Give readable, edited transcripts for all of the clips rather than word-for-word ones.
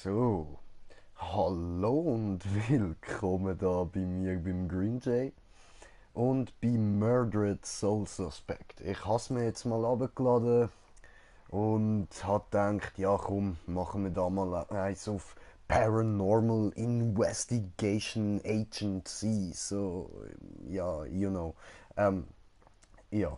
So, hallo und willkommen da bei mir beim Green Jay und bei Murdered Soul Suspect. Ich habe es mir jetzt mal abgeladen und habe gedacht, ja komm, machen wir da mal eins auf Paranormal Investigation Agency. So, ja, you know. Ähm, ja.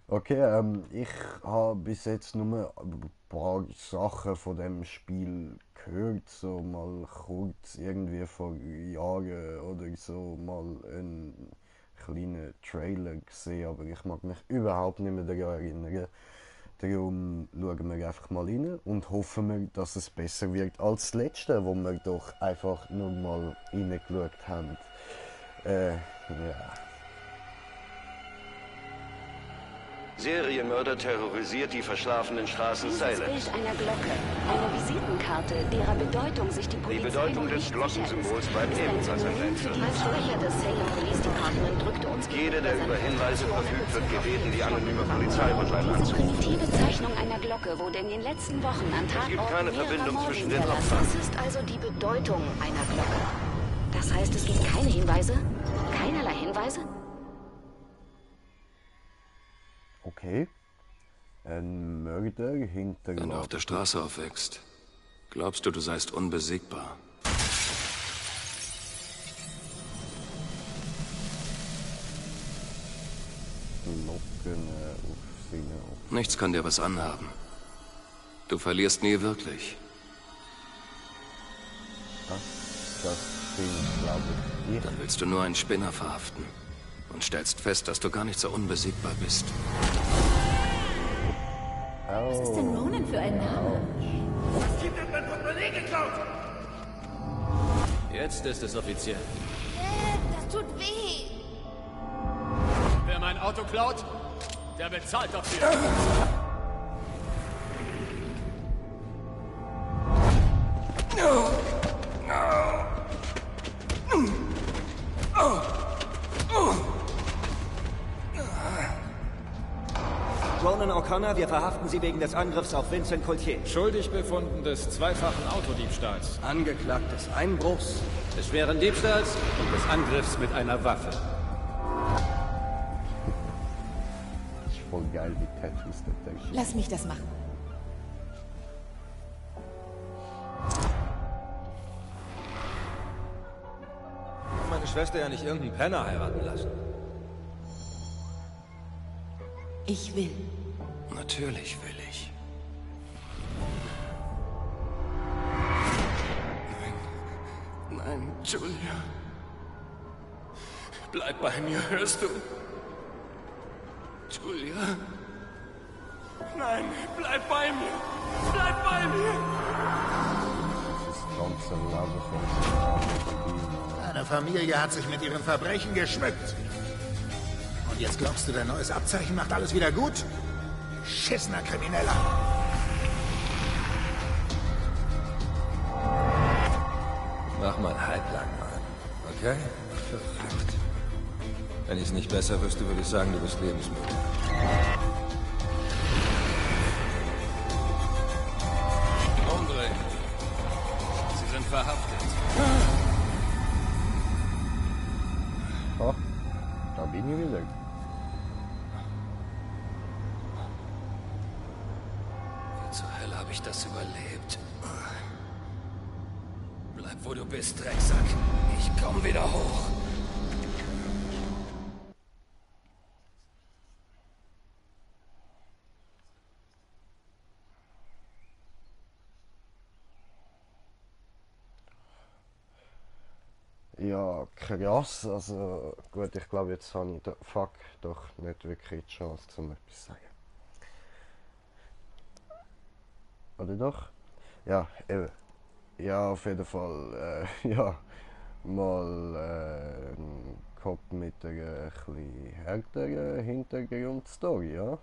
Okay, ich habe bis jetzt nur ein paar Sachen von dem Spiel gehört, so mal kurz irgendwie vor Jahren oder so mal einen kleinen Trailer gesehen, aber ich mag mich überhaupt nicht mehr daran erinnern. Darum schauen wir einfach mal rein und hoffen wir, dass es besser wird als das letzte, wo wir doch einfach nur mal reingeschaut haben. Ja. Serienmörder terrorisiert die verschlafenen Straßen Salem. Dieses Bild einer Glocke, eine Visitenkarte, derer Bedeutung sich die Die Polizei Bedeutung noch des nicht Glockensymbols sicher bleibt ist ebenfalls ein Rätsel. Als Sprecher des Salem Police Department drückte uns Jeder, der über Hinweise verfügt, wird gebeten, die anonyme Diese Polizeihotline anzurufen. primitive Zeichnung einer Glocke wurde in den letzten Wochen an gibt Tatorten keine mehrerer Verbindung Morde zwischen den hinterlassen. Opfern. Das ist also die Bedeutung einer Glocke. Das heißt, es gibt keine Hinweise? Keinerlei Hinweise? Okay. Ein Mörder Wenn du auf der Straße aufwächst, glaubst du, du seist unbesiegbar. Locken auf seine Opfer. Nichts kann dir was anhaben. Du verlierst nie wirklich. Das stimmt, glaube ich. Dann willst du nur einen Spinner verhaften und stellst fest, dass du gar nicht so unbesiegbar bist. Was ist denn Ronan für ein Name? Was gibt denn mein Portemonnaie geklaut? Jetzt ist es offiziell. Das tut weh. Wer mein Auto klaut, der bezahlt dafür. Ronan O'Connor, wir verhaften Sie wegen des Angriffs auf Vincent Coultier. Schuldig befunden des zweifachen Autodiebstahls, Angeklagt des Einbruchs. des schweren Diebstahls und des Angriffs mit einer Waffe. Das ist voll geil, die Tattoos der Text. Lass mich das machen. Meine Schwester ja nicht irgendeinen Penner heiraten lassen. Ich will. Natürlich will ich. Nein. Nein, Julia. Bleib bei mir, hörst du? Julia. Nein, bleib bei mir. Bleib bei mir. Das ist ganz ein Leben von Deine Familie hat sich mit ihren Verbrechen geschmückt. Und jetzt glaubst du, dein neues Abzeichen macht alles wieder gut? Schissener Krimineller. Mach mal halblang, Mann. Okay? Verrückt. Wenn ich es nicht besser wüsste, würde ich sagen, du bist lebensmüde. Umdrehen. Sie sind verhaftet. Ah, da bin ich wieder. Wie zur Hölle habe ich das überlebt? Bleib, wo du bist, Drecksack. Ich komm wieder hoch. Ja, krass. Also gut, ich glaube, jetzt habe ich fuck doch nicht wirklich die Chance, zum etwas zu sagen. Oder doch? Ja, eben. Ja, auf jeden Fall. Ja, mal ein Kopf mit einer etwas härteren Hintergrundstory, ja.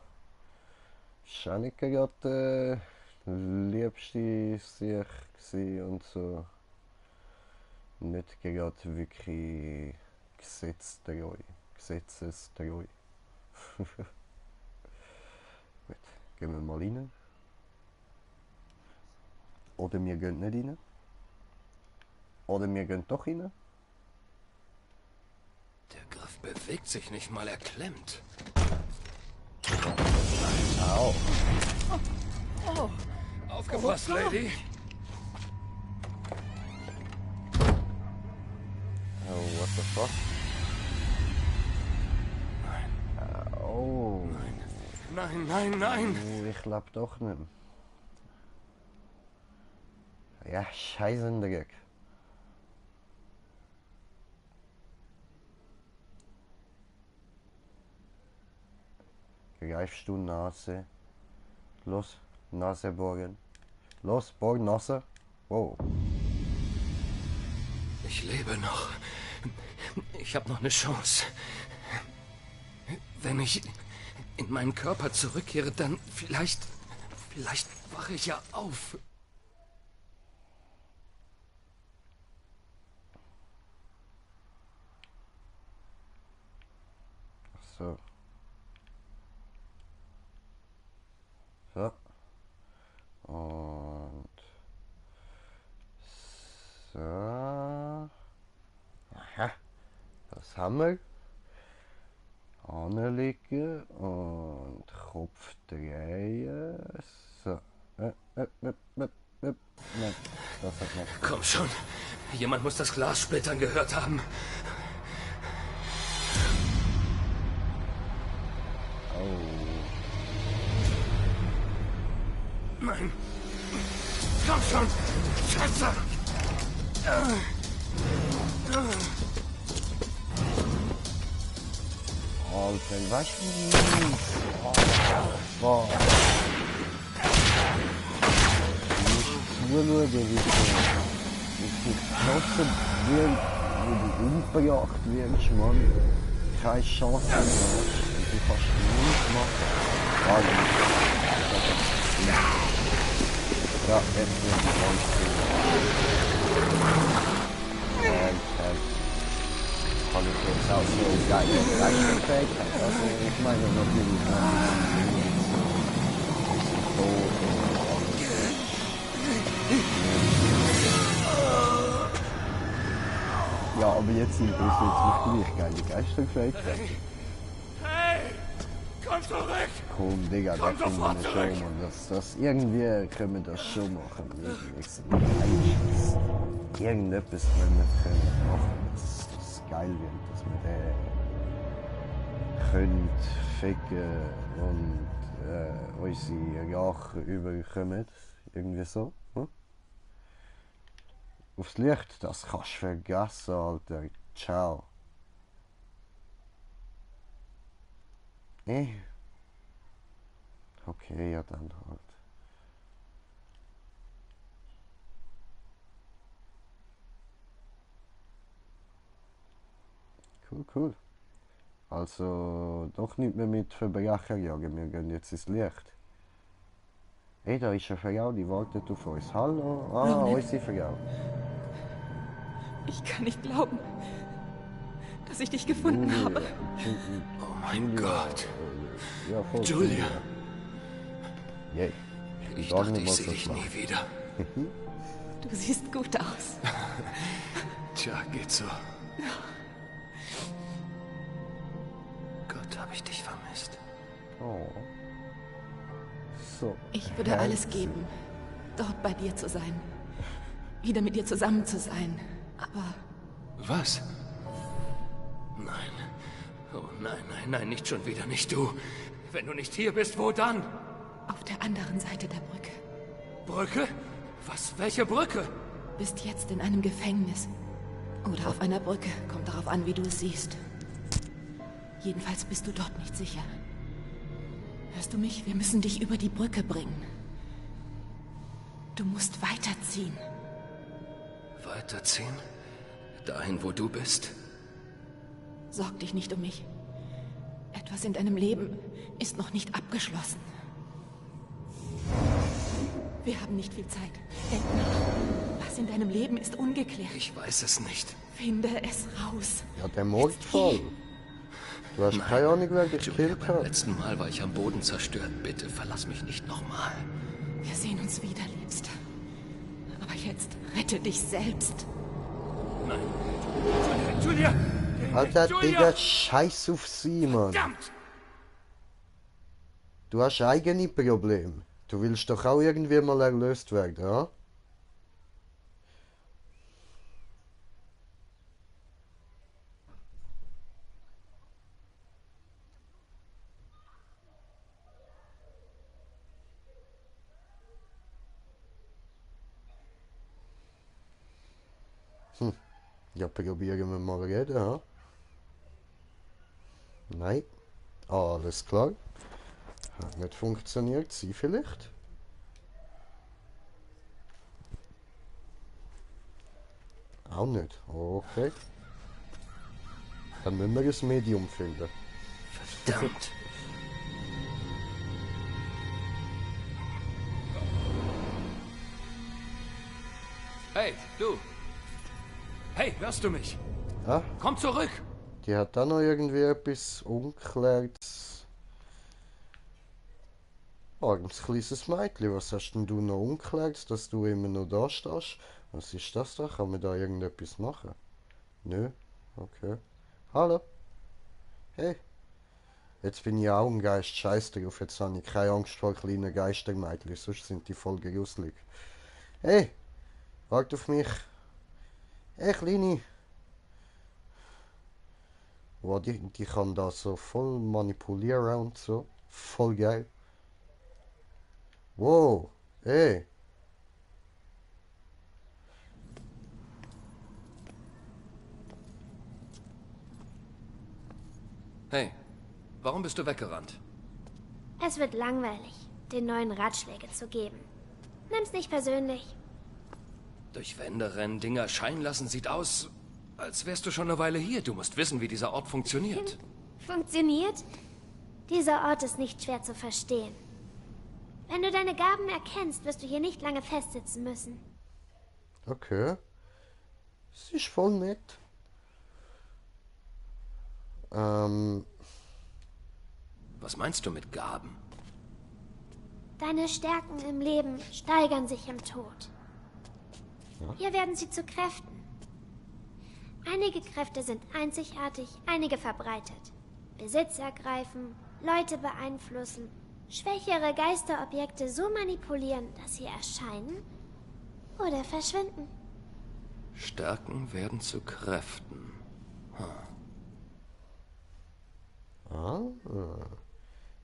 Ist auch nicht gerade liebste Sicht gewesen und so. Nicht gerade wirklich gesetzestreu. Gut, gehen wir mal rein. Oder wir gehen nicht rein. Oder wir gehen doch rein. Der Griff bewegt sich nicht mal, er klemmt. Au. Oh, Aufgepasst, Lady. Oh, what the fuck? Oh. Nein, nein, nein. Oh, ich glaub doch nicht. Ja, Scheißendreck. Greifst du Nase? Los, Nase borgen. Los, borg Nase. Wow. Ich lebe noch. Ich habe noch eine Chance. Wenn ich in meinen Körper zurückkehre, dann vielleicht wache ich ja auf. Ach so. So. Und so. Aha. Das haben wir. Anlegen und Kopf drehen. So. Nein, das hat nicht. Komm schon. Jemand muss das Glas splittern gehört haben. Nein. Komm schon. Scheiße. Alter, was? Boah. Du musst zuschauen, wie du trotzdem umgebracht wirst, Mann. Keine Chance mehr hast. Und du kannst nichts machen. Ja, jetzt wird es ganz cool. Kann ich jetzt auch so geile Leistungsfähigkeit. Also ich meine natürlich ja, aber jetzt sind das jetzt wirklich geile Geisterfähigkeit. Hey! Komm zurück! Komm, Digga, da können wir nicht schon, man. Das irgendwie können wir das schon machen. Irgendetwas können wir machen, dass das geil wird, dass wir den können ficken und unsere Rache überkommen. Irgendwie so. Hm? Aufs Licht, das kannst du vergessen, Alter. Ciao. Okay, ja dann halt. Cool. Also doch nicht mehr mit Verbrecher jagen, wir gehen jetzt ins Licht. Hey, da ist eine Frau, die wartet auf uns. Hallo? Ah, unsere Frau. ich kann nicht glauben, dass ich dich gefunden habe. Oh mein Gott. Ja, voll. Julia. Yay. Ich Sagen dachte, wir ich mal, sehe was dich machen. nie wieder. Du siehst gut aus. Tja, geht so. Gott, habe ich dich vermisst. Oh. So. Ich würde alles geben, dort bei dir zu sein. Wieder mit dir zusammen zu sein. Aber Was? Nein. Oh nein, nicht schon wieder, nicht du. Wenn du nicht hier bist, wo dann? auf der anderen Seite der Brücke. Brücke? Was? Welche Brücke? Bist jetzt in einem Gefängnis. Oder auf einer Brücke. Kommt darauf an, wie du es siehst. Jedenfalls bist du dort nicht sicher. Hörst du mich? Wir müssen dich über die Brücke bringen. Du musst weiterziehen. Weiterziehen? Dahin, wo du bist? Sorg dich nicht um mich. Etwas in deinem Leben ist noch nicht abgeschlossen. Wir haben nicht viel Zeit. Denk nach. Was in deinem Leben ist ungeklärt. Ich weiß es nicht. Finde es raus. Ja, der Mordfall. Du hast keine Ahnung, wer dich Julia, gekillt beim hat. letzten Mal war ich am Boden zerstört. Bitte verlass mich nicht nochmal. Wir sehen uns wieder, Liebster. Rette dich selbst. Nein. Julia! Alter, Julia! Digga, scheiß auf sie, Mann. Verdammt! Du hast eigene Probleme. Du willst doch auch irgendwie mal erlöst werden, ja? Ja, probieren wir mal reden, ha? Nein. Alles klar. Hat nicht funktioniert. Sie vielleicht? Auch nicht. Okay. Dann müssen wir ein Medium finden. Verdammt! Hey, du! Hey, hörst du mich? Ja? Komm zurück! Die hat da noch irgendwie etwas Ungeklärtes. Armes kleines Mädchen, was hast denn du noch ungeklärt, dass du immer noch da stehst? Was ist das da? Kann man da irgendetwas machen? Nö? Okay. Hallo? Hey? Jetzt bin ich auch ein Geist. Scheiß drauf, jetzt habe ich keine Angst vor kleinen Geistermädchen, sonst sind die voll gruselig. Hey! Wart auf mich! Hey, Kleine! Wow, die kann da so voll manipulieren und so. Voll geil. Wow, hey. Hey, warum bist du weggerannt? Es wird langweilig, den neuen Ratschläge zu geben. Nimm's nicht persönlich. Durch Wände rennen, Dinge erscheinen lassen, sieht aus, als wärst du schon eine Weile hier. Du musst wissen, wie dieser Ort funktioniert. Funktioniert? Dieser Ort ist nicht schwer zu verstehen. Wenn du deine Gaben erkennst, wirst du hier nicht lange festsitzen müssen. Okay. Es ist voll nett. Was meinst du mit Gaben? Deine Stärken im Leben steigern sich im Tod. Hier werden sie zu Kräften. Einige Kräfte sind einzigartig, einige verbreitet. Besitz ergreifen, Leute beeinflussen, schwächere Geisterobjekte so manipulieren, dass sie erscheinen oder verschwinden. Stärken werden zu Kräften.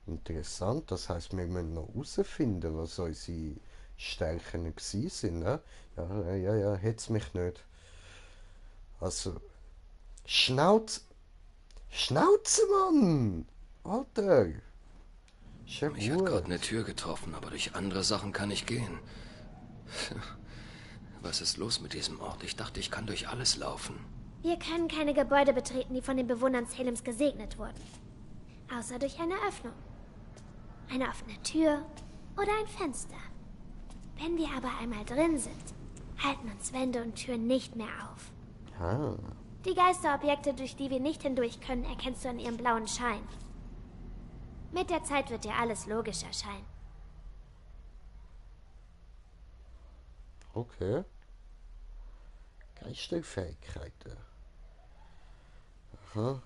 Interessant. Das heißt, wir müssen noch herausfinden, was unsere Stärken gewesen sind, ne? Ja, hätt's mich nicht. Also, Schnauze, Mann! Alter! Ist ja Mich hat gut. gerade eine Tür getroffen, aber durch andere Sachen kann ich gehen. Was ist los mit diesem Ort? Ich dachte, ich kann durch alles laufen. Wir können keine Gebäude betreten, die von den Bewohnern Salems gesegnet wurden. Außer durch eine Öffnung. Eine offene Tür oder ein Fenster. Wenn wir aber einmal drin sind, halten uns Wände und Türen nicht mehr auf. Ah, Die Geisterobjekte, durch die wir nicht hindurch können, erkennst du an ihrem blauen Schein. Mit der Zeit wird dir alles logisch erscheinen. okay. Geisterfähigkeiten. Aha.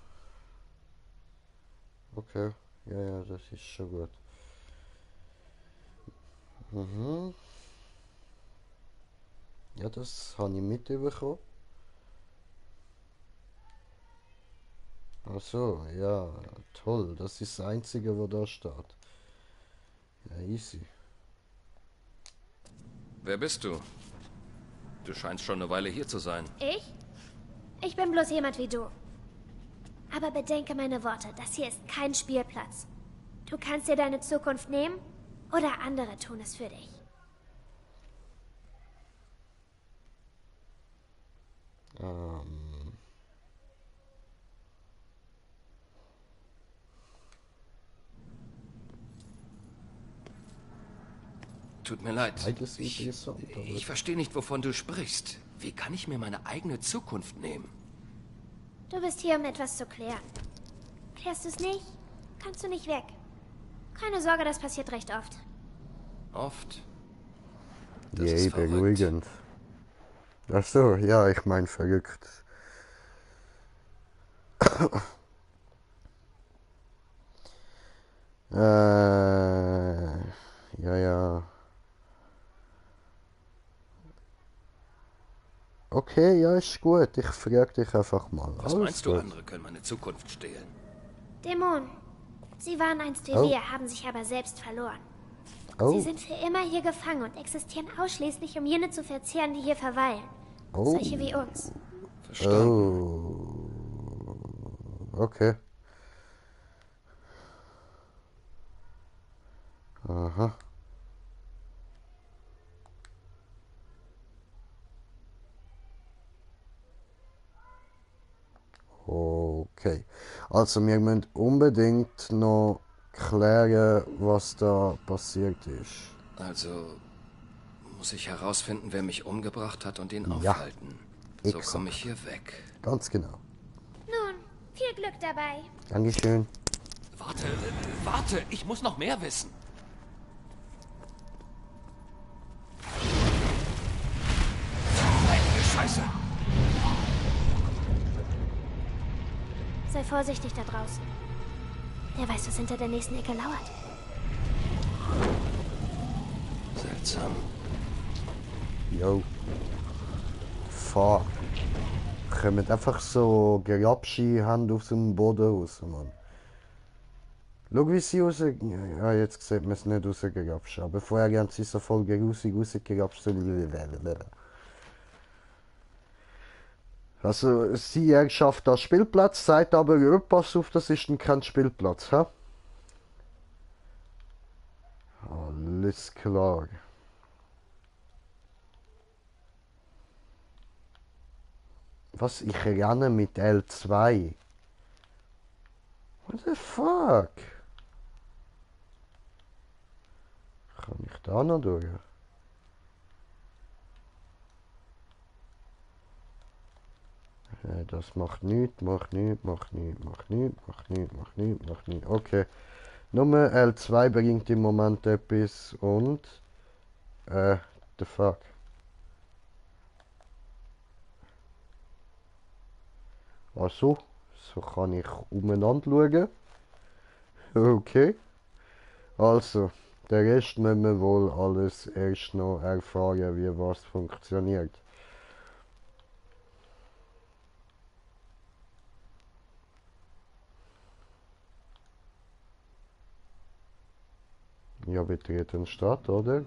Okay. Ja, das ist schon gut. Mhm. Ja, das habe ich mitbekommen. Ach so, ja, toll. Das ist das Einzige, was da steht. Ja, easy. Wer bist du? Du scheinst schon eine Weile hier zu sein. Ich? Ich bin bloß jemand wie du. Aber bedenke meine Worte, das hier ist kein Spielplatz. Du kannst dir deine Zukunft nehmen oder andere tun es für dich. Tut mir leid. Beides interessant, aber- Ich verstehe nicht, wovon du sprichst. Wie kann ich mir meine eigene Zukunft nehmen? Du bist hier, um etwas zu klären. Klärst du es nicht, kannst du nicht weg. Keine Sorge, das passiert recht oft. Oft. Das Yay, ist verrückt. beruhigend. Ach so, ja, ich mein verrückt. Ja. Okay, ja, ist gut. Ich frag dich einfach mal. Was Alles meinst du, gut. andere können meine Zukunft stehlen? Dämonen. Sie waren einst wie Oh. wir, haben sich aber selbst verloren. Oh, Sie sind für immer hier gefangen und existieren ausschließlich, um jene zu verzehren, die hier verweilen. oh, Solche wie uns. Verstanden. okay. Aha. Okay. Also wir müssen unbedingt noch klären, was da passiert ist. Also muss ich herausfinden, wer mich umgebracht hat und ihn Ja, aufhalten. So exakt. komme ich hier weg. Ganz genau. Nun, viel Glück dabei. Dankeschön. Warte, ich muss noch mehr wissen. Heilige Scheiße! Sei vorsichtig da draußen. Wer weiß, was hinter der nächsten Ecke lauert. Seltsam. Jo. Fuck. Kommen einfach so gerapsche Hände auf dem Boden raus, Mann. Schau, wie sie raus... Ja, jetzt sieht man es nicht rausgerapscht. Aber vorher haben sie so voll rausgerapscht. Also, sie schafft das Spielplatz, sagt aber, ja, pass auf, das ist kein Spielplatz, hä? Alles klar. Was? Ich renne mit L2. What the fuck? Kann ich da noch durch? Das macht nichts. Okay. Nur L2 bringt im Moment etwas und... the fuck. Also, so kann ich umeinander schauen. Okay. Also, der Rest müssen wir wohl alles erst noch erfahren, wie was funktioniert. Ja, betreten Stadt, oder?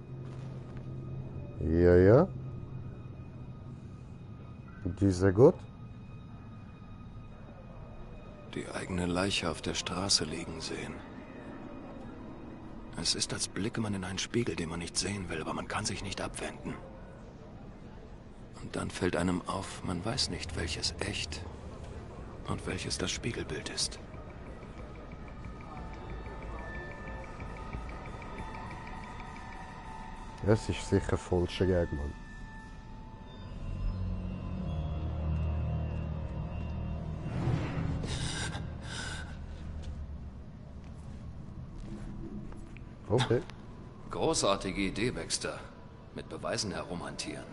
Ja. Diese gut? Die eigene Leiche auf der Straße liegen sehen. Es ist, als blicke man in einen Spiegel, den man nicht sehen will, aber man kann sich nicht abwenden. Und dann fällt einem auf, man weiß nicht, welches echt und welches das Spiegelbild ist. Es ist sicher voll schräg, Mann. Okay. Großartige Idee, Baxter. Mit Beweisen herumhantieren.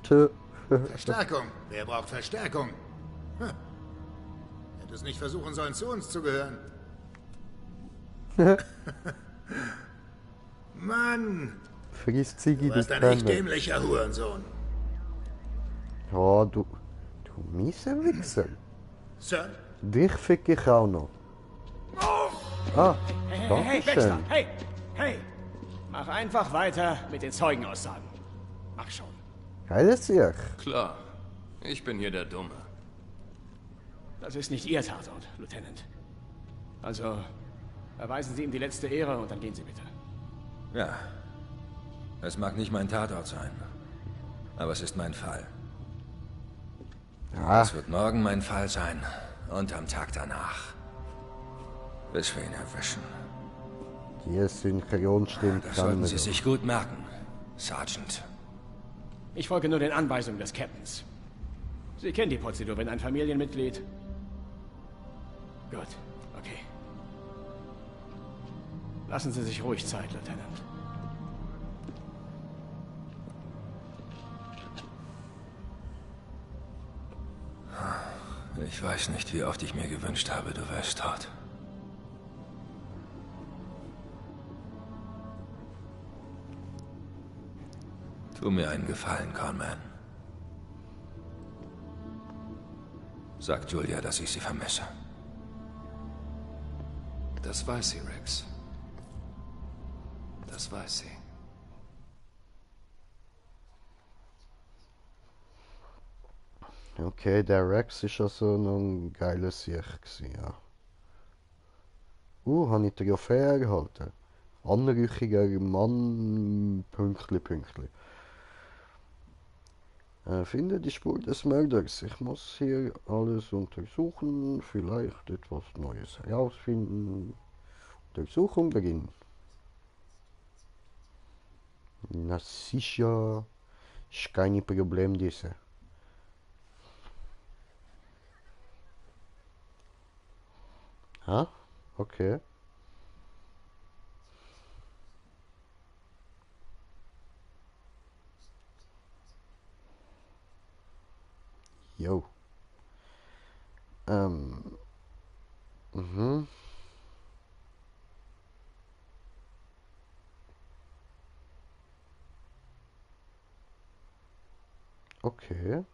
Tschö. Verstärkung. Wer braucht Verstärkung? Hätte es nicht versuchen sollen, zu uns zu gehören. Mann! Vergiss Ziggy, Du warst ein echt dämlicher Hurensohn. Ja, du miese Wichser. Sir? Dich fick ich auch noch. Ah, Hey, danke Baxter, schön. hey! Mach einfach weiter mit den Zeugenaussagen. Mach schon. Geiles Sieg. Klar, ich bin hier der Dumme. Das ist nicht Ihr Tatort, Lieutenant. Also, erweisen Sie ihm die letzte Ehre und dann gehen Sie bitte. Ja. Es mag nicht mein Tatort sein. Aber es ist mein Fall. Ja, Es wird morgen mein Fall sein. Und am Tag danach. Bis wir ihn erwischen. die Synchronstimme Das kann sollten man Sie doch. sich gut merken, Sergeant. Ich folge nur den Anweisungen des Captains. Sie kennen die Prozedur, wenn ein Familienmitglied... Gut, okay. Lassen Sie sich ruhig Zeit, Lieutenant. Ich weiß nicht, wie oft ich mir gewünscht habe, du wärst tot. Tu mir einen Gefallen, Conman. Sag Julia, dass ich sie vermisse. Das weiß sie, Rex. Das weiß sie. Okay, der Rex ist also noch ein geiles Sieg gewesen, ja. Habe ich die Trophäe erhalten. Anrüchiger Mann, Pünktli, Pünktli. Finde die Spur des Mörders. Ich muss hier alles untersuchen, vielleicht etwas Neues herausfinden. Untersuchung beginnen. Na sicher, ist kein Problem diese. Ha? Okay. Jo. Mhm. Okay.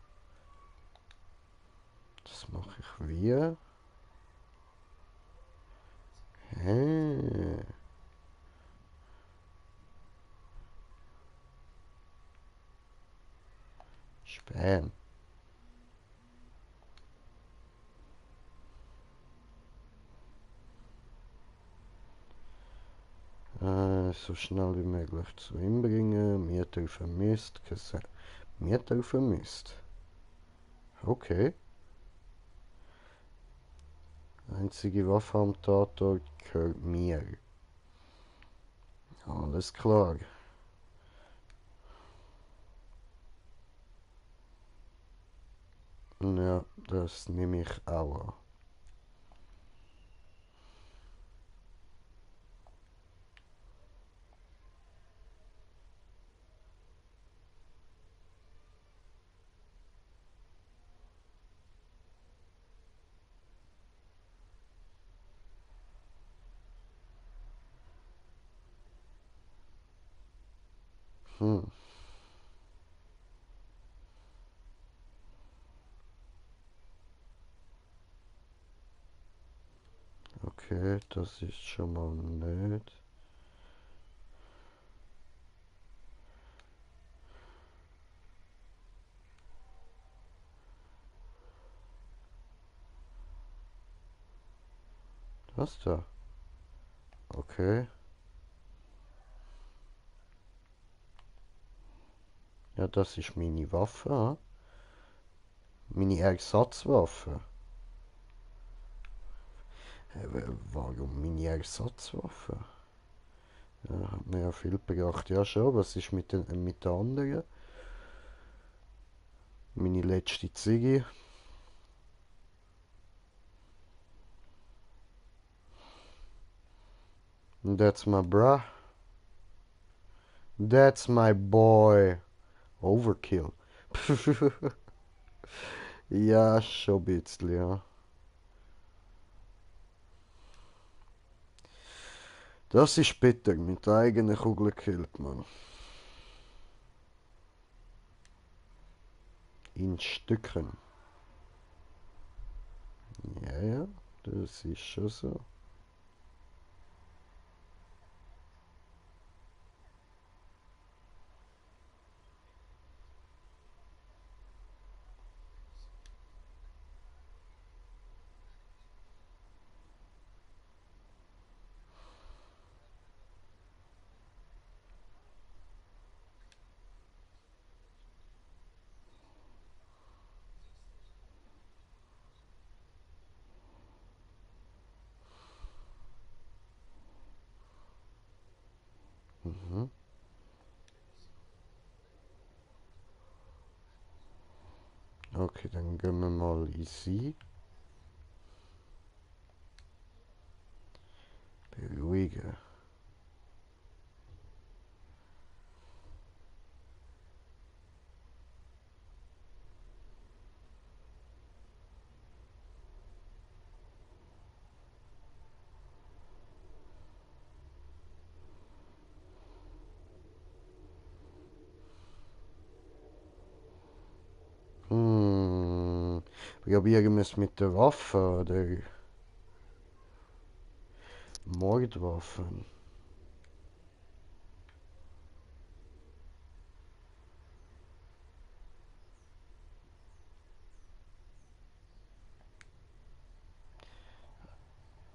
Das mache ich wie? Hä? Spam. So schnell wie möglich zu ihm bringen. Mieter vermisst. Mieter vermisst. Okay. Einzige Waffe am Tatort gehört mir. Alles klar. Ja, das nehme ich auch an. Okay, das ist schon mal nicht. Was da? Okay. Ja, das ist meine Waffe. Hm? Meine Ersatzwaffe. Warum meine Ersatzwaffe? Ja, hat mir ja viel gebracht. Ja schon, was ist mit der anderen? Meine letzte Ziege. That's my bruh. That's my boy. Overkill. Ja, schon ein bisschen, ja. Das ist bitter, mit eigenen Kugeln killt man. In Stücken. Ja, ja, das ist schon so. Mhm. Okay, dann gehen wir mal easy. Beruhigen. Probieren wir es mit der Waffe oder Mordwaffen.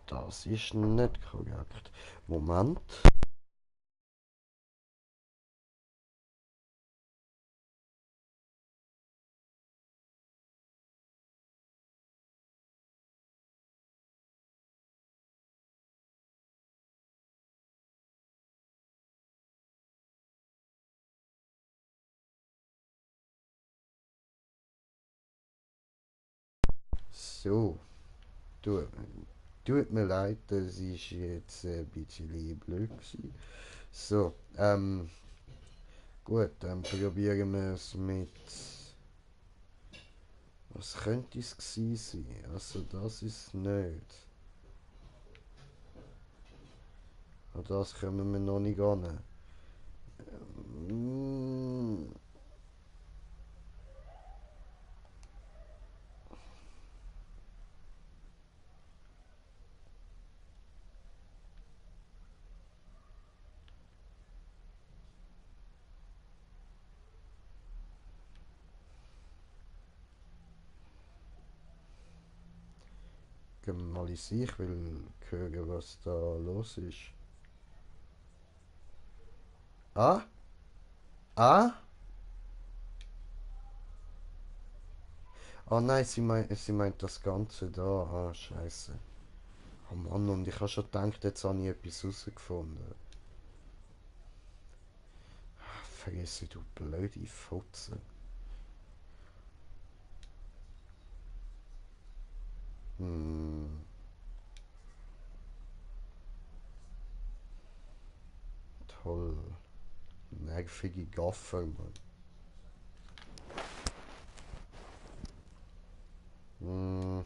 Das ist nicht korrekt. Moment. So, tut, tut mir leid, das ist jetzt ein bisschen blöd gewesen. So, gut, dann probieren wir es mit. Was könnte es gewesen sein? Also, das ist nicht. An das kommen wir noch nicht an. Mm, Gehen wir mal in sich, ich will hören, was da los ist. Ah? Ah? Ah nein, sie meint das Ganze da. Ah, scheiße. Oh Mann, und ich habe schon gedacht, jetzt habe ich etwas rausgefunden. Vergesse, du blöde Fotze. Hm. Toll. Nervige Gaffer, Mann. Hm.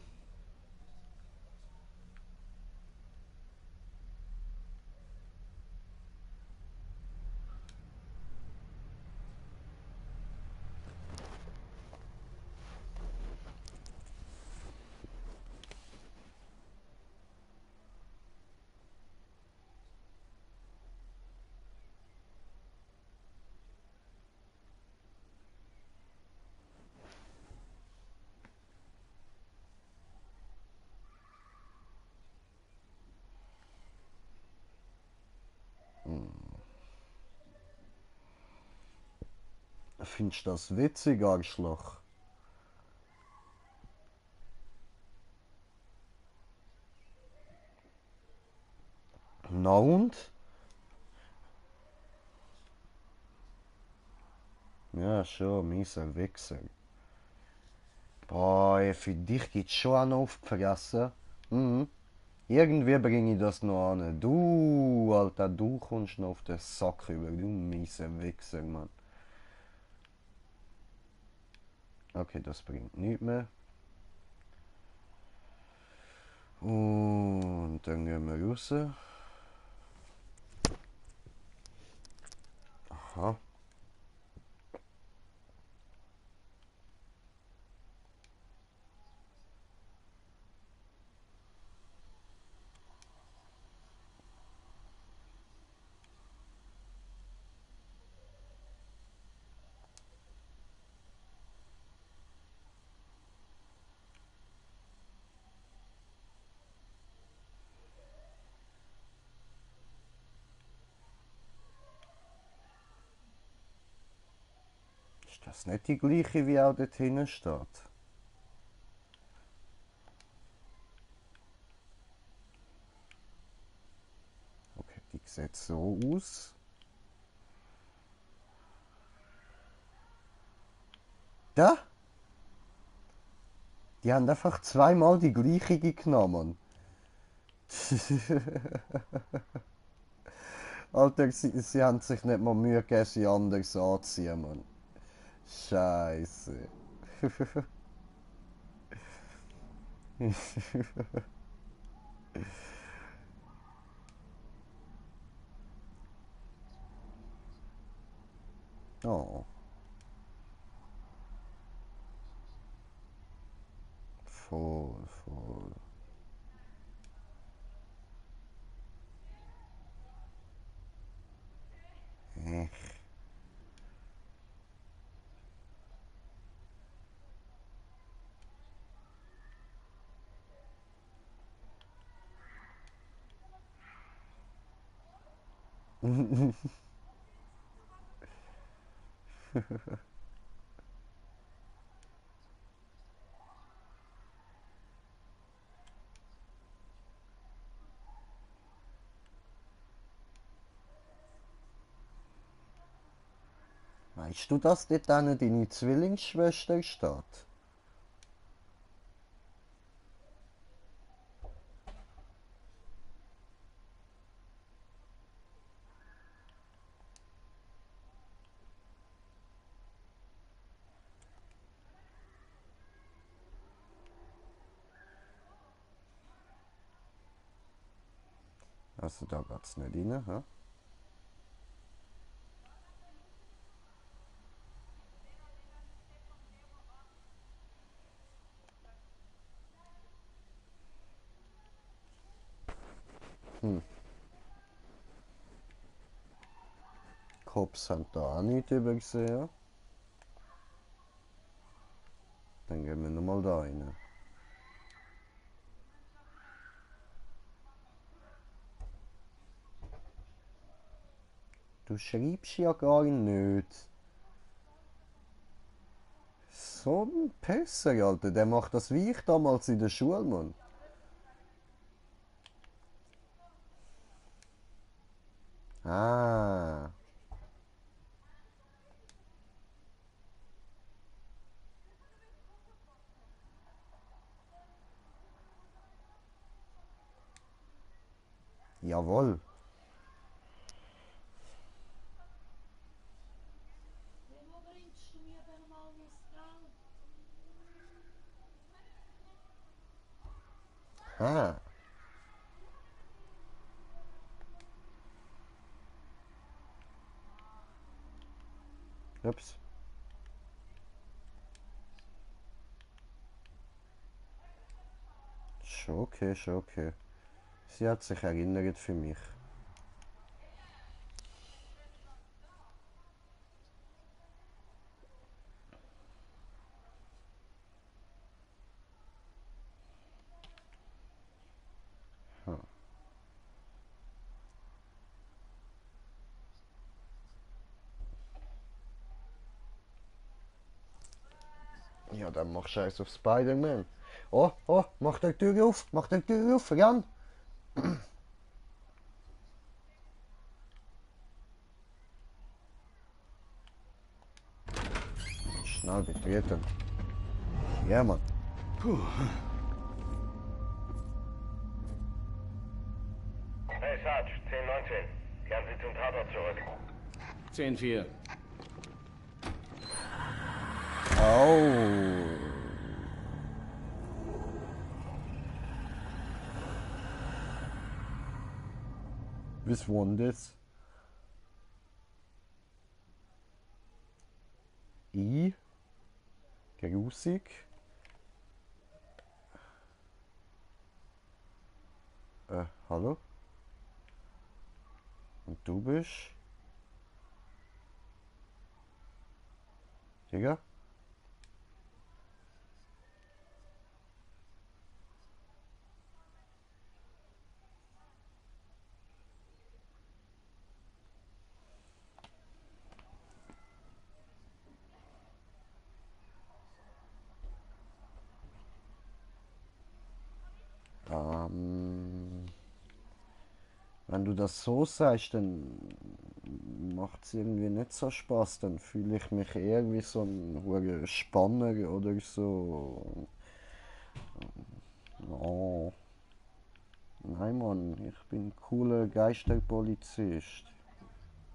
Findest du das witzig, Arschloch? Na und? Ja, schon, mieser Wichser. Boah, ey, für dich geht's schon an aufgefressen. Mhm. Irgendwie bringe ich das noch an. Du, Alter, du kommst noch auf den Sack über. Du mieser Wichser, Mann. Okay, das bringt nichts mehr. Und dann gehen wir raus. Aha. Ist das nicht die gleiche, wie auch dort hinten steht? Okay, die sieht so aus. Da? Die haben einfach zweimal die gleiche genommen. Alter, sie haben sich nicht mal Mühe gegeben, sie anders anzuziehen, Mann. Scheiße. Oh. Voll. Echt. Weißt du, dass dort deine Zwillingsschwester steht? Also da geht's nicht rein, hä? Cops haben da auch nicht übergesehen. Dann gehen wir nochmal da rein. Du schreibst ja gar nicht. So ein Pisser, Alter. Der macht das wie ich damals in der Schule, Mann. Ah. Jawohl. Ah. Ups. Schon okay, schon okay. Sie hat sich erinnert für mich. Hm. Ja, dann mach Scheiß auf Spider-Man. Oh, oh, mach die Tür auf, ran. Schnell betreten. Ja, Mann. Puh. Hey, Sarge, 1019. Kehren Sie zum Tatort zurück. 10-4. Au. Was war denn das? Grusig. Hallo? Und du bist? Digga? Wenn du das so sagst, dann macht es irgendwie nicht so Spaß. Dann fühle ich mich eher wie so ein hoher Spanner oder so. Oh. Nein, Mann, ich bin cooler Geisterpolizist.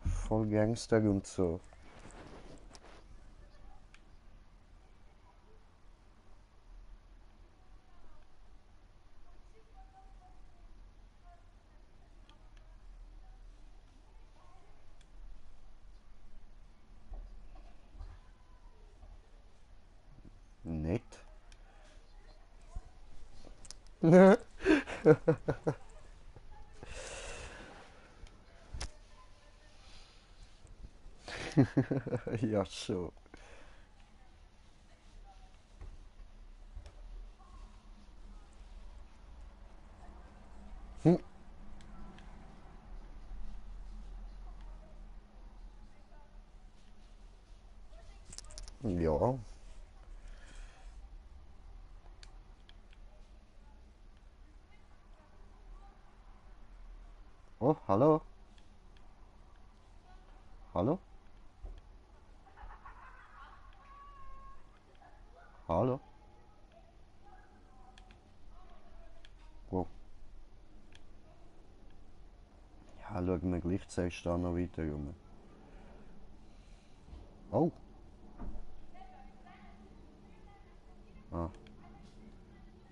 Voll Gangster und so. Nett. Ja, schon. Hm. Ja. Oh, hallo? Hallo? Hallo? Oh. Ja, schauen wir gleichzeitig da noch weiter rum. Oh. Ah.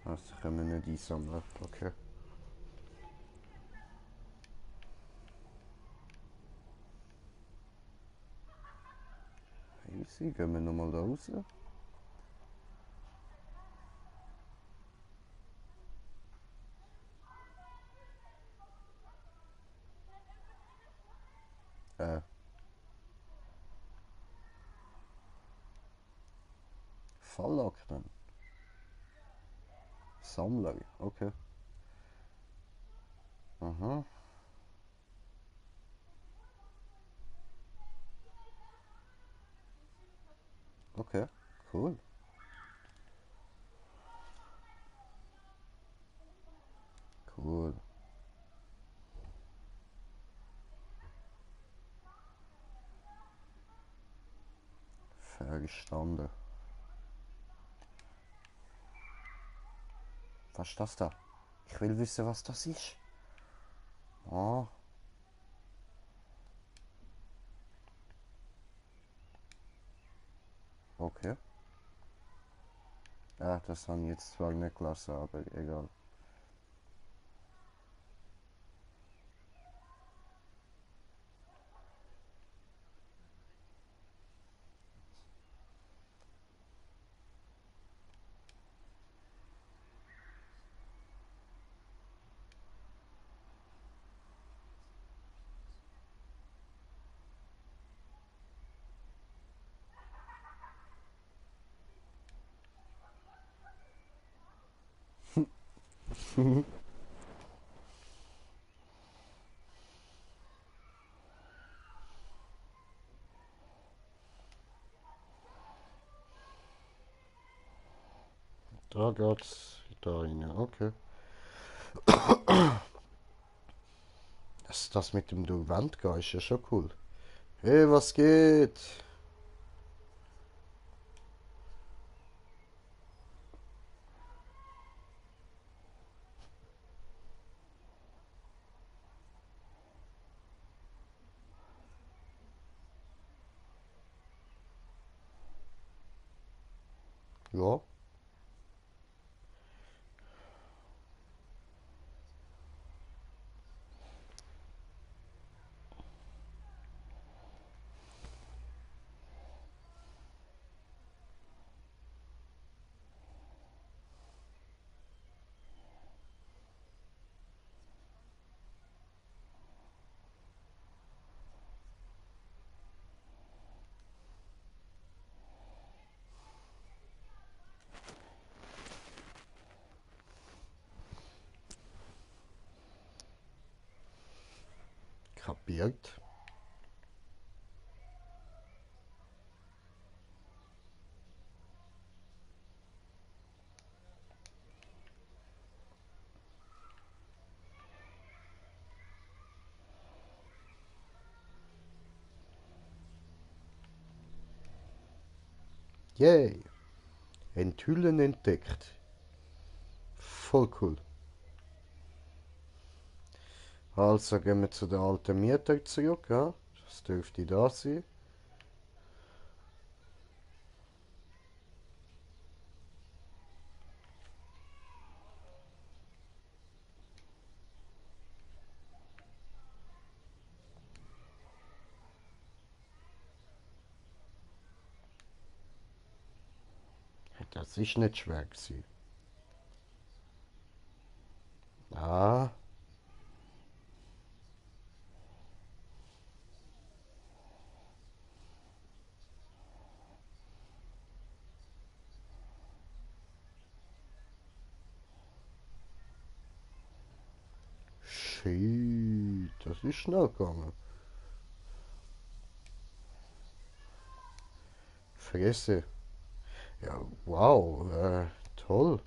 Das können wir nicht einsammeln. Okay. Easy, gehen wir nochmal da raus. Fallakten. Sammler, okay. Aha. Okay, cool. Cool. Verstanden. Was ist das da? Ich will wissen, was das ist. Ah. Okay. Ja, das habe ich jetzt zwar nicht gelassen, aber egal. Da geht's da rein, okay. Das mit dem durch Wand gehen ist ja schon cool. Hey, was geht? Ja. Kapiert. Yay. Enthüllen entdeckt. Voll cool. Also gehen wir zu der alten Mieter zurück, ja? Das dürfte da sein. Das ist nicht schwer gewesen. Ja. Shit, das ist schnell gegangen. Fresse. Ja, wow, toll.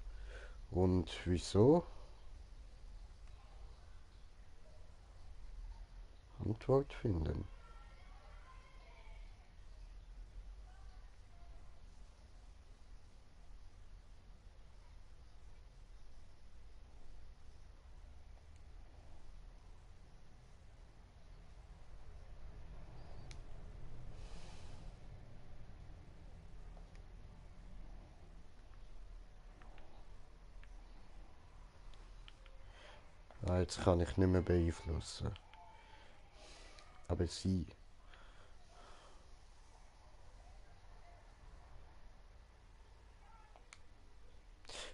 Und wieso? Antwort finden. Ah, jetzt kann ich nicht mehr beeinflussen. Aber sie.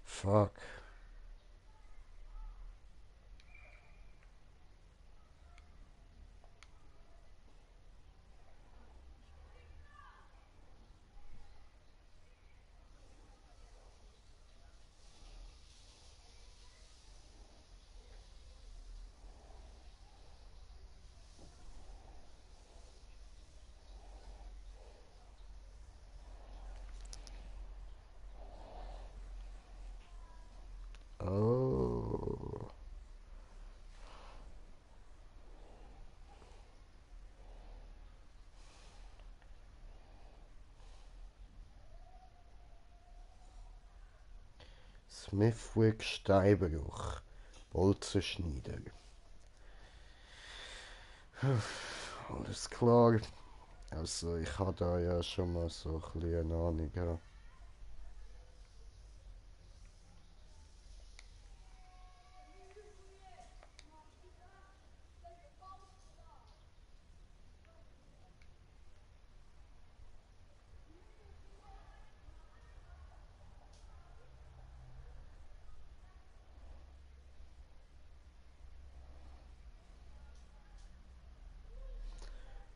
Fuck. Oh. Smithwick Steinbruch. Bolzenschneider. Alles klar. Also ich habe da ja schon mal so ein bisschen eine Ahnung. Ja.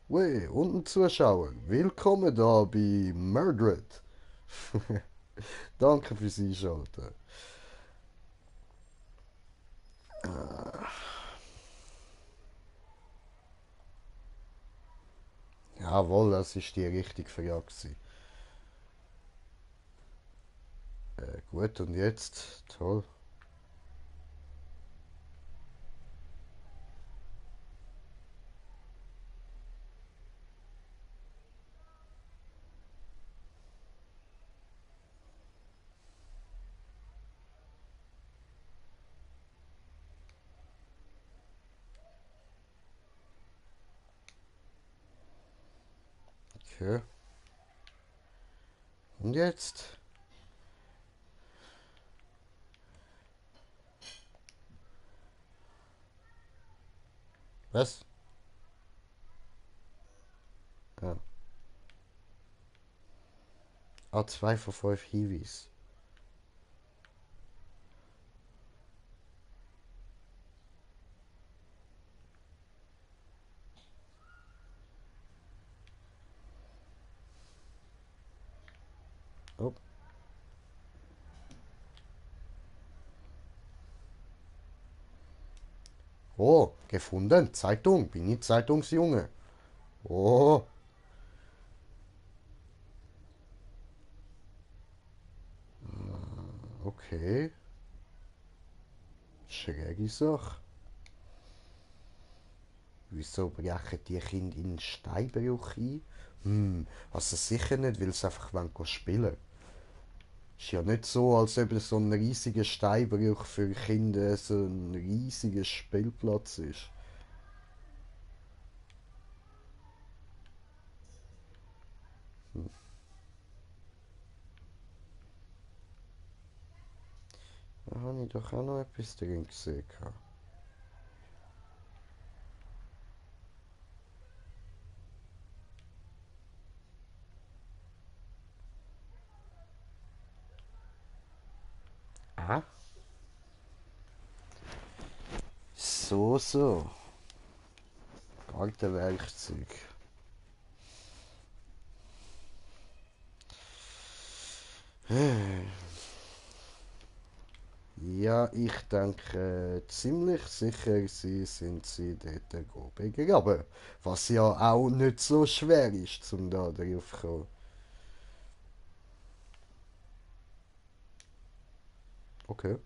Wey, und ein Zuschauer. Willkommen da bei Murdered. Danke fürs Einschalten. Jawohl, das ist die richtige Frage gewesen. Gut, und jetzt? Toll. Okay. Und jetzt? Was? Ja. Ah, 2 von 5 Hiwis. Oh. Oh, gefunden. Zeitung. Bin ich Zeitungsjunge. Oh. Okay. Schräge Sache. Wieso brechen die Kinder in den Steinbruch ein? Also sicher nicht, weil sie einfach spielen wollen. Ist ja nicht so, als ob so ein riesiger Steinbruch für Kinder so ein riesiger Spielplatz ist. Da habe ich doch auch noch etwas drin gesehen. Ah? so. Alte Werkzeug. Ja, ich denke, ziemlich sicher sind sie dort oben. Aber was ja auch nicht so schwer ist, um da drauf zu kommen. Okay.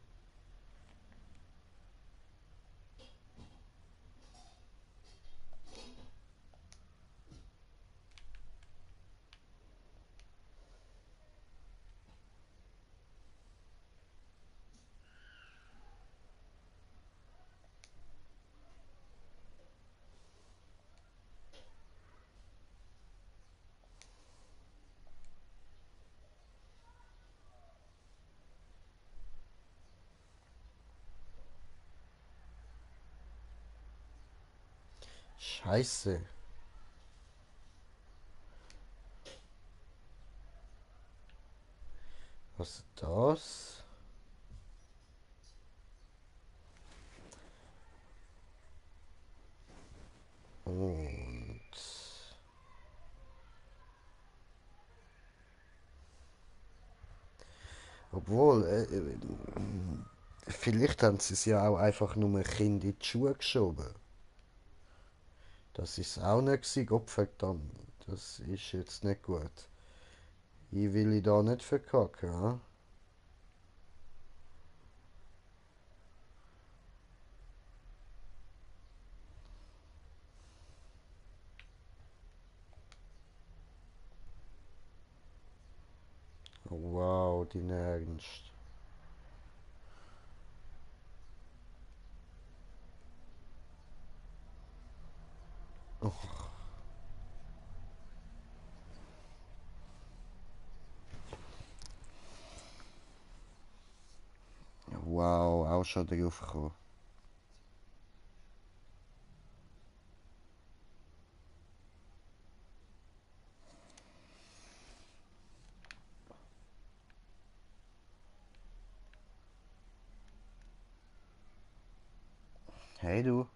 Scheiße. Was ist das? Und obwohl, vielleicht haben sie es ja auch einfach nur ein Kind in die Schuhe geschoben. Das ist auch nicht gewesen. Gottverdammt. Das ist jetzt nicht gut. Ich will ich da nicht verkacken, ha? Oh, wow, dein Ernst. Oh. Wow, auch schon drauf gekommen. Hey du.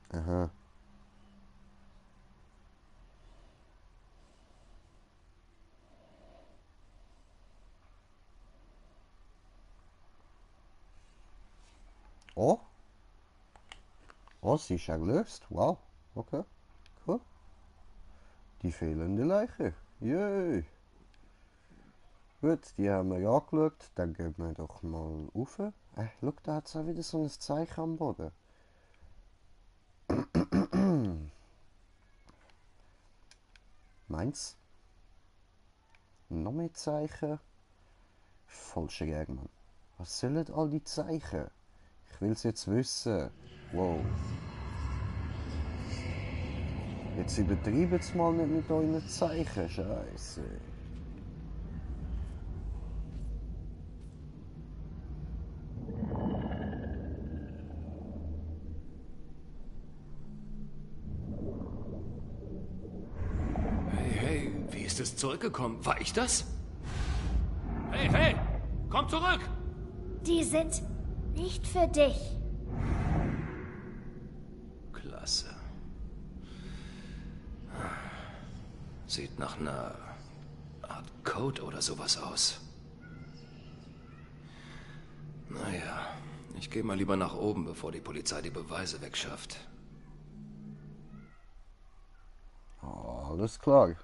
Aha. Oh? Oh, sie ist auch gelöst. Wow. Okay. Cool. Die fehlende Leiche. Yay. Gut, die haben wir angeschaut. Dann gehen wir doch mal rauf. Schau, da hat es auch wieder so ein Zeichen am Boden. Meins? Noch mehr Zeichen? Falscher Gagmann. Was sollen all die Zeichen? Ich will es jetzt wissen. Wow. Jetzt übertreibt es mal nicht mit euren Zeichen. Scheiße. Hey, wie ist es zurückgekommen? War ich das? Hey, komm zurück! Die sind nicht für dich. Klasse. Sieht nach einer Art Code oder sowas aus. Naja, ich gehe mal lieber nach oben, bevor die Polizei die Beweise wegschafft. Alles klar.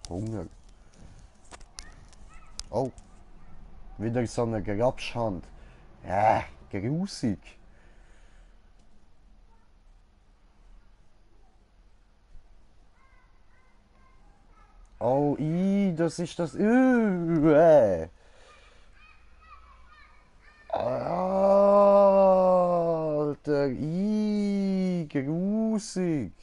Hunger. Oh. Wieder so eine Grabschand. Grusig. Oh, das ist das. Alter, grusig.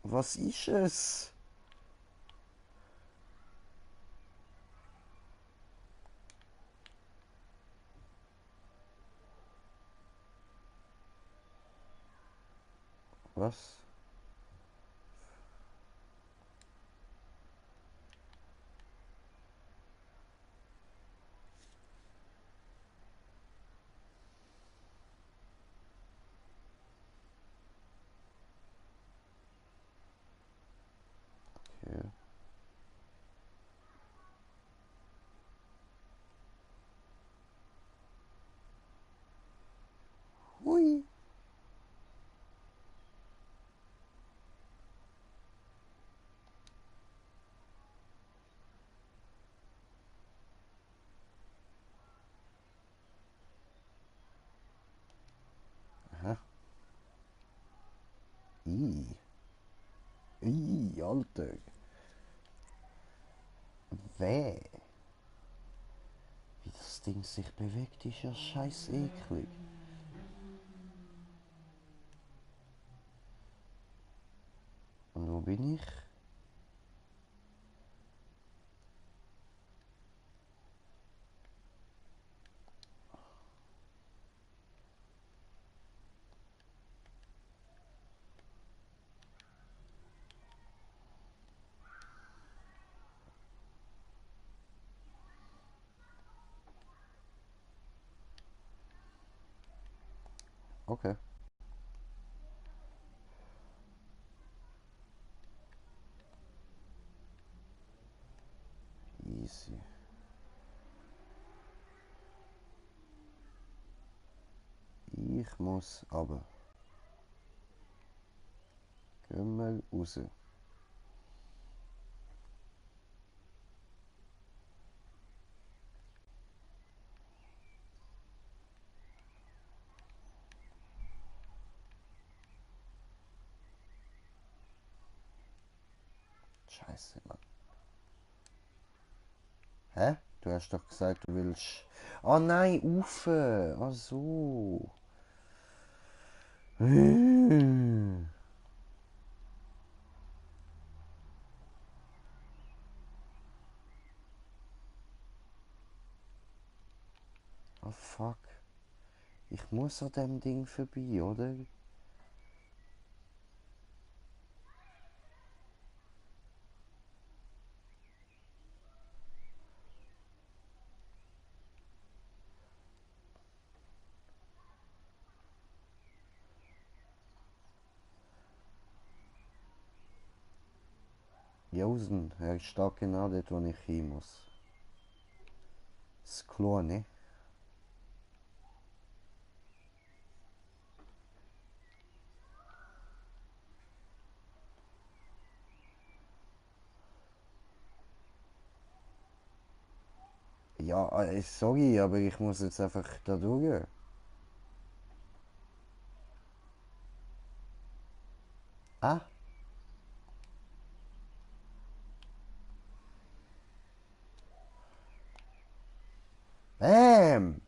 Was ist es? Was? Okay. Hui. Aha. Alter. Weh. Wie das Ding sich bewegt, ist ja scheiß eklig. Und wo bin ich? Okay. Easy. Ich muss aber. Gehen wir raus. Scheiße, Mann. Hä? Du hast doch gesagt, du willst... Oh nein, Ufe. Ach so. Oh fuck. Ich muss an dem Ding vorbei, oder? Josen, er steht genau dort, wo ich hin muss. Das Klo, ne? Ja, sorry, aber ich muss jetzt einfach da durch. Ah? Bam!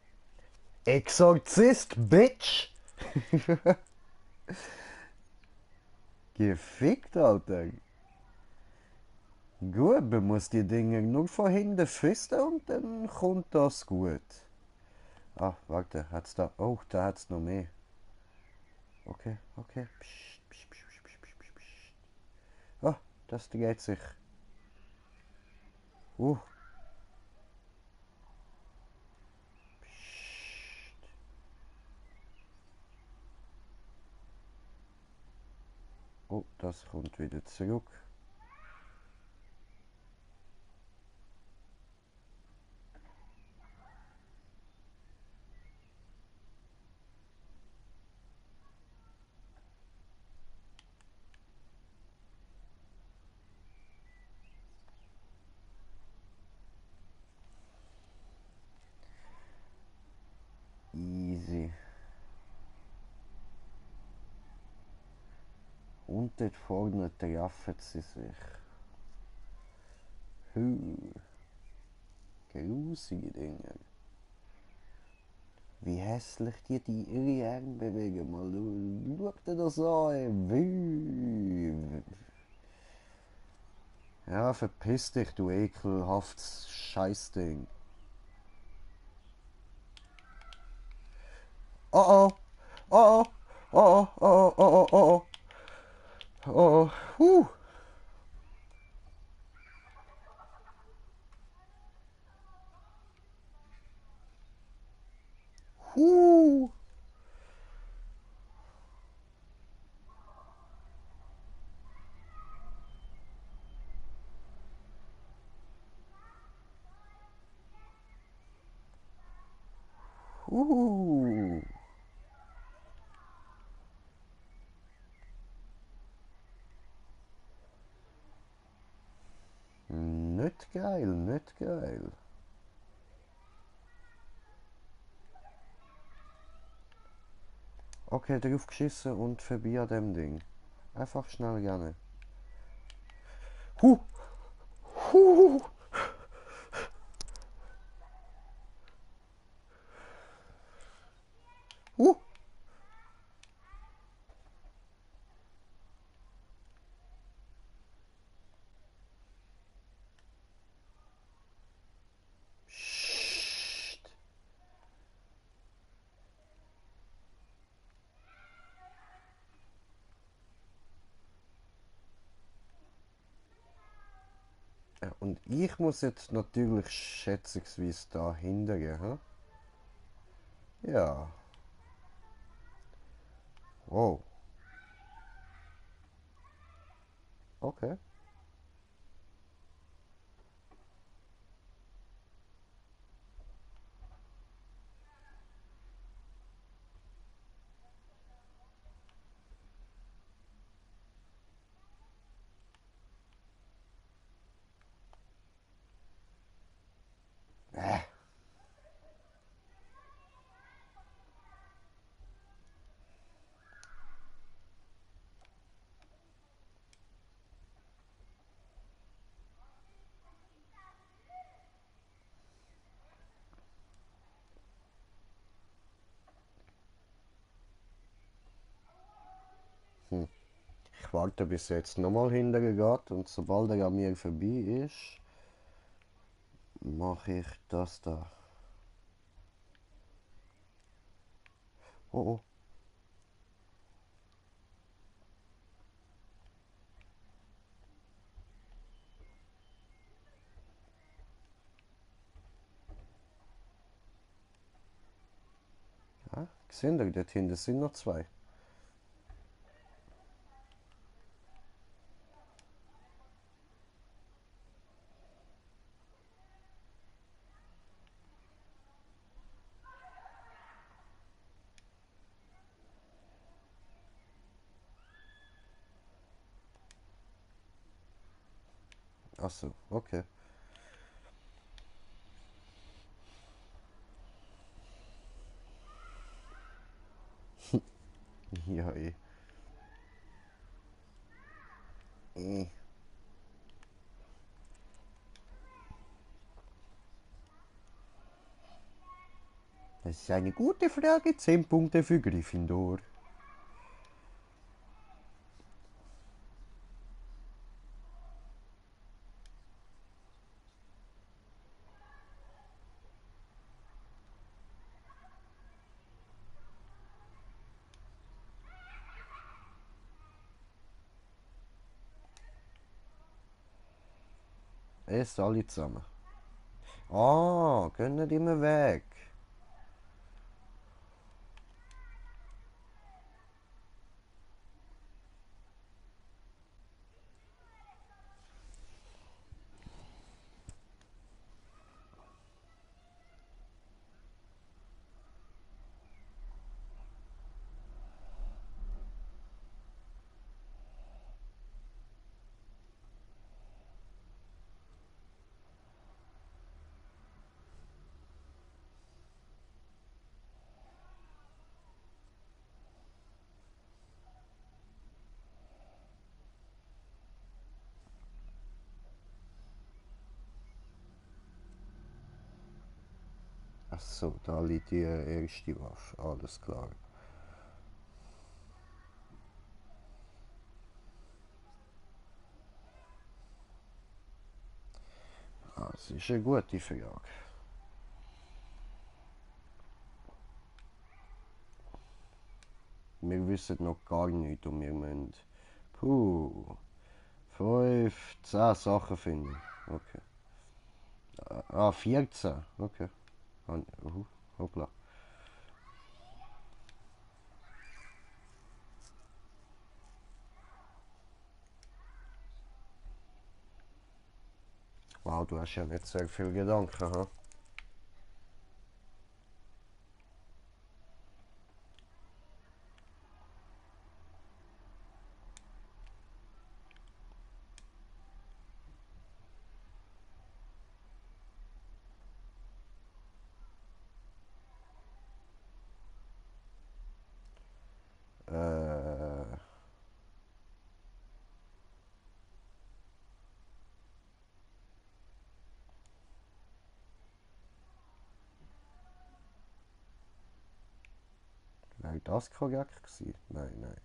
Exorzist, Bitch! Gefickt, Alter. Gut, man muss die Dinge nur von hinten fisten und dann kommt das gut. Ah, warte, hat's da... Oh, da hat's noch mehr. Okay, okay. Psst, psst, psst, psst, psst, psst, psst. Ah, das dreht sich. Psst. Oh, das kommt wieder zurück. Und dort vorne treffen sie sich. Grusige Dinger. Wie hässlich die ihre Arme bewegen. Mal schau dir das an. Ja, verpiss dich, du ekelhaftes Scheißding. Oh oh. Oh oh. Oh oh. Oh oh. Oh oh. Oh oh. Nicht geil, nicht geil. Okay, drauf geschissen und vorbei an dem Ding. Einfach schnell gerne. Huh! Huh! Huh! Ja, und ich muss jetzt natürlich schätzungsweise da hingehen, hm? Ja. Wow. Okay. Ich warte, bis er jetzt nochmal hinterher geht und sobald er an mir vorbei ist, mache ich das da. Oh oh. Ja, gesehen ihr, dort hinten sind noch zwei. Ach so, okay. Ja, eh. Das ist eine gute Frage. 10 Punkte für Gryffindor. Es alle zusammen. Ah, gehen nicht immer weg. so, da liegt die erste Waffe. Alles klar. Das ist eine gute Frage. Wir wissen noch gar nichts und wir müssen 5, 10 Sachen finden. Okay. 14. Okay. Hoppla. Wow, du hast ja nicht sehr viel Gedanken, ha? Wäre das korrekt gewesen? Nein, nein.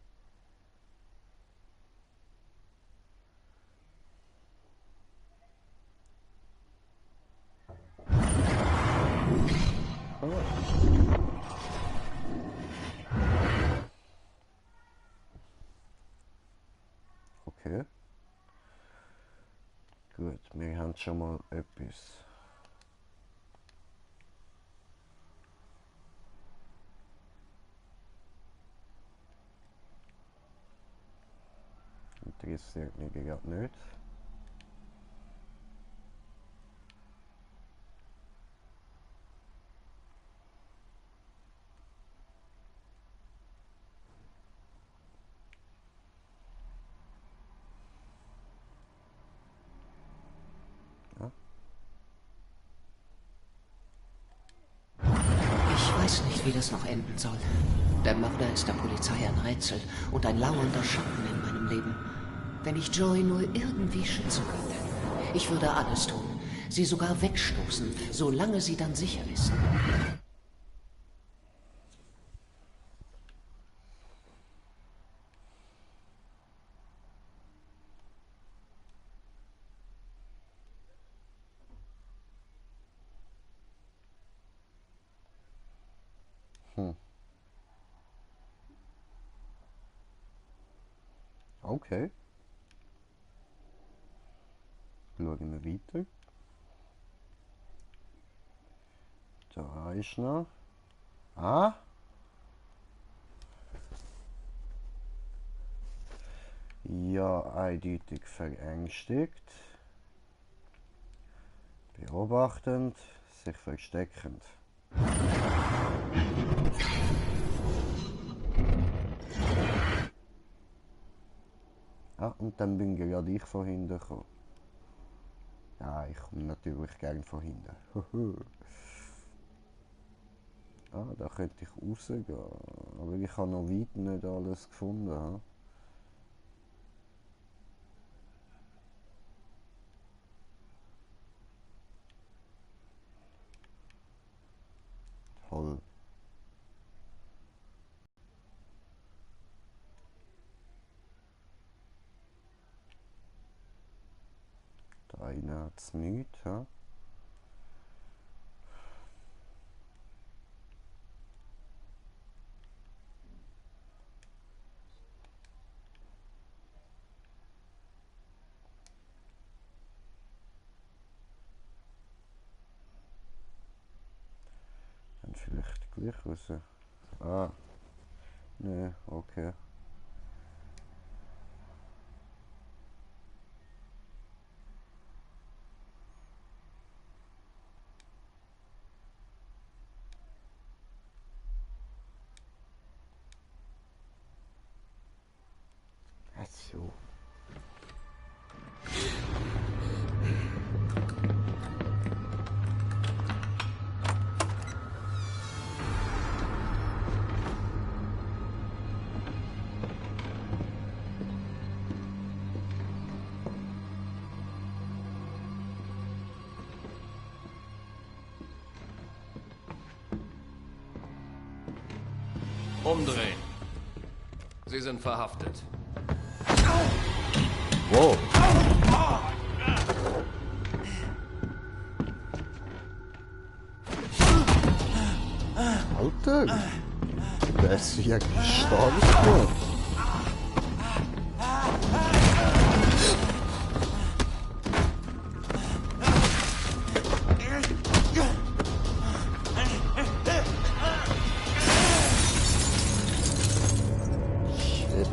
Okay. Gut, wir haben schon mal etwas. Interessiert mich gerade nicht. Ich weiß nicht, wie das noch enden soll. Der Mörder ist der Polizei ein Rätsel und ein lauernder Schatten in meinem Leben. Wenn ich Joy nur irgendwie schützen könnte. Ich würde alles tun. Sie sogar wegstoßen, solange sie dann sicher ist. Okay. Schauen wir weiter. Da ist noch. Ja, eindeutig verängstigt. Beobachtend, sich versteckend. Und dann bin gerade ich von hinten gekommen. Ja, ich komme natürlich gern von hinten. Da könnte ich rausgehen. Aber ich habe noch weit nicht alles gefunden. Ha? Toll. Da rein hat es nichts. Ha? Dann vielleicht gleich raus. Ne, okay. So. Umdrehen. Sie sind verhaftet. Wow. Alter, der ist wirklich stark. Shit.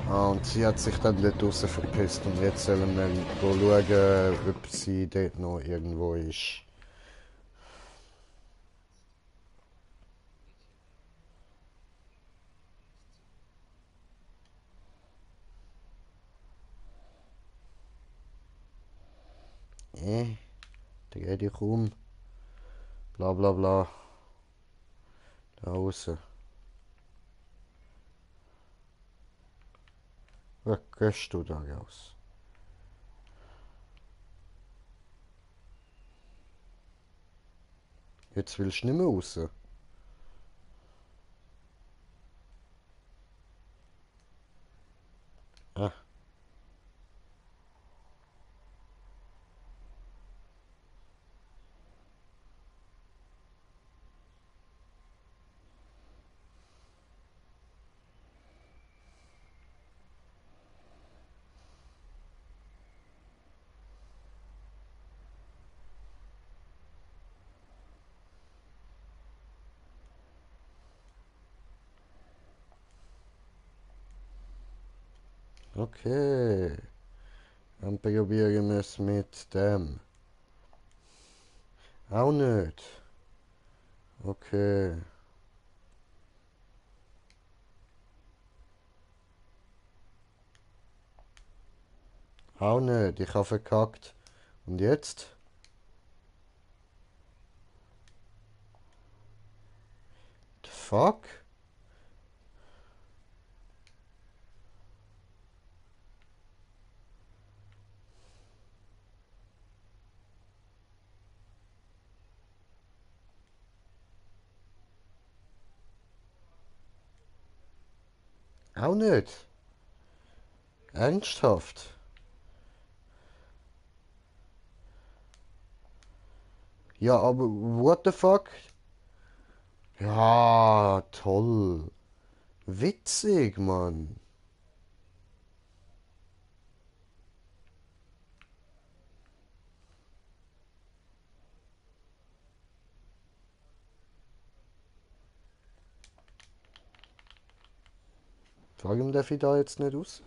Ah, und sie hat sich dann dort raus verpisst und jetzt sollen wir schauen, ob sie dort noch irgendwo ist. Dreh dich um. Bla bla bla. Da raus. Was gehst du da raus? Jetzt willst du nicht mehr raus. Ah. Okay. Dann probieren wir es mit dem. Auch nicht. Okay. Auch nicht. Ich habe verkackt. Und jetzt? The fuck? Auch nicht. Ernsthaft. Ja, aber what the fuck? Ja, toll. Witzig, Mann. Warum darf ich da jetzt nicht raus?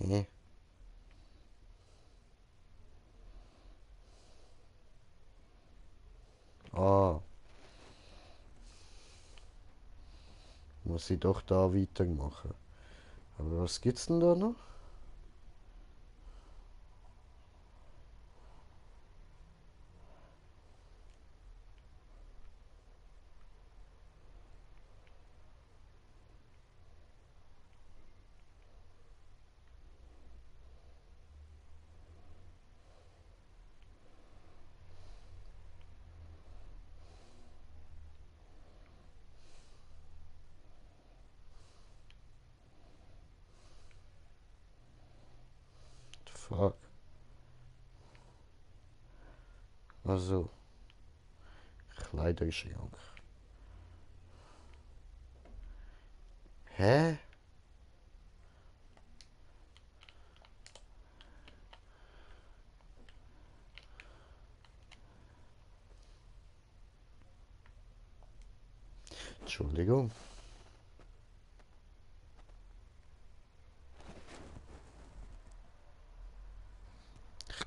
Hä? Ah, muss ich doch da weitermachen. Aber was gibt's denn da noch? The fuck? Also, Kleiderschrank. Hä? Entschuldigung.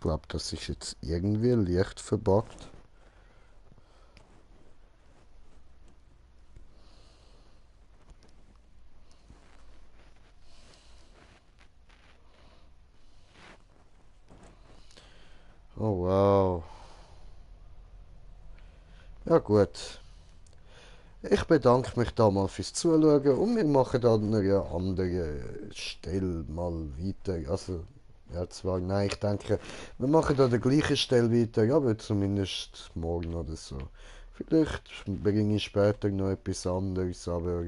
glaube, das ist jetzt irgendwie leicht verbuggt. Oh wow. Ja gut. Ich bedanke mich da mal fürs Zuschauen und wir machen an einer anderen Stelle mal weiter. Also, ja zwar, nein, ich denke, wir machen an der gleichen Stelle weiter, aber zumindest morgen oder so. Vielleicht bringe ich später noch etwas anderes, aber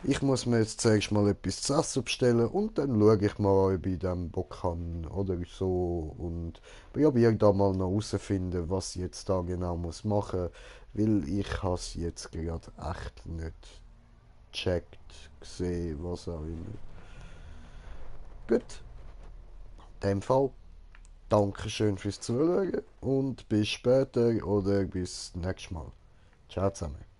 ich muss mir jetzt zuerst mal etwas zu essen bestellen und dann schaue ich mal, ob ich den Bock habe oder so und probiere da mal noch herauszufinden, was ich jetzt da genau muss machen, weil ich habe es jetzt gerade echt nicht gecheckt, gesehen, was auch immer. Gut, in dem Fall, Dankeschön fürs Zuschauen und bis später oder bis nächstes Mal. Ciao zusammen.